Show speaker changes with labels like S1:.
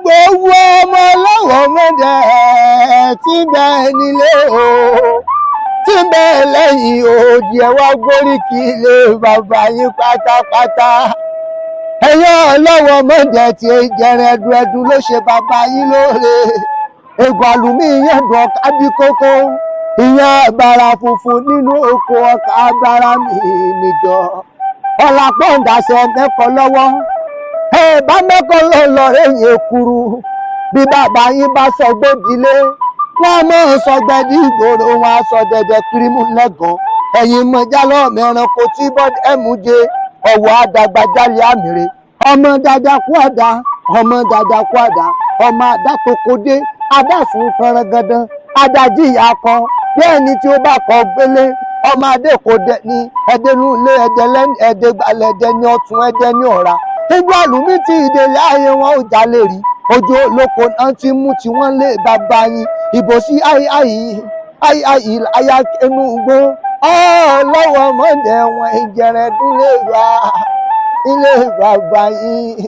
S1: Gbogbo ọmọ ọlọ́wọ́ mọ́dẹ tí ń bẹ nílé o, tí ń bẹ lẹ́yìn òdì, ẹ̀ wá gbóríkì ilé bàbá yín pátápátá. Ẹ̀yin ọlọ́wọ́ mọ́dẹ tí jẹrẹ ẹdun ẹdun ló ṣe bàbá yín lóore. Egbò àlùmí yẹn dùn ọ̀ká bí kókó, ìyẹn àbàrà funfun nínú oko ọkà abara mi níjọ. Ọ̀làpọ̀ ń dàsẹ̀ mẹ́kọ̀ọ́ lọ́wọ́, ẹ bá mẹ́kọ̀ọ́ lọ lọ́rẹ́ yẹn kúrú. Bí bàbá yín bá sọ gbódìlé, wọn mọ̀ sọgbẹ́dì ìgboro, wọn á sọ dẹ̀dẹ̀ kirimu lẹ́gàn. Ẹ̀yin mọ̀jálọ́ mẹ́ranko tí bọ́dẹ̀ ẹ̀mú jẹ ọ̀wọ́ àdàgbàjálẹ̀ àmìrè. Ọmọ dada kú àdá, ọmọ dada kú àdá, ọmọ àdá tó kó dé adásùn pẹrangandan, adájí ìyá kọ bí ẹni tí ó bá kọ gbélé. Ọmọ adé kò dẹ ní ẹdẹnu ilé ẹdẹ lẹ́nu ẹdẹ gbalẹ̀ ẹdẹ ní ọ̀tún ẹdẹ ní ọ̀ra. Igbó àlùmí tí ìdèlé ayé wọn ò jalè rí, ojú olóko náà ti mú tí wọ́n lé bàbá yín. Ìbò sí àì àì àì àyà inú gbó ọlọ́wọ́ mọ́dẹ̀ wọn ìjẹrẹ dúlé wa ilé bàbá yín.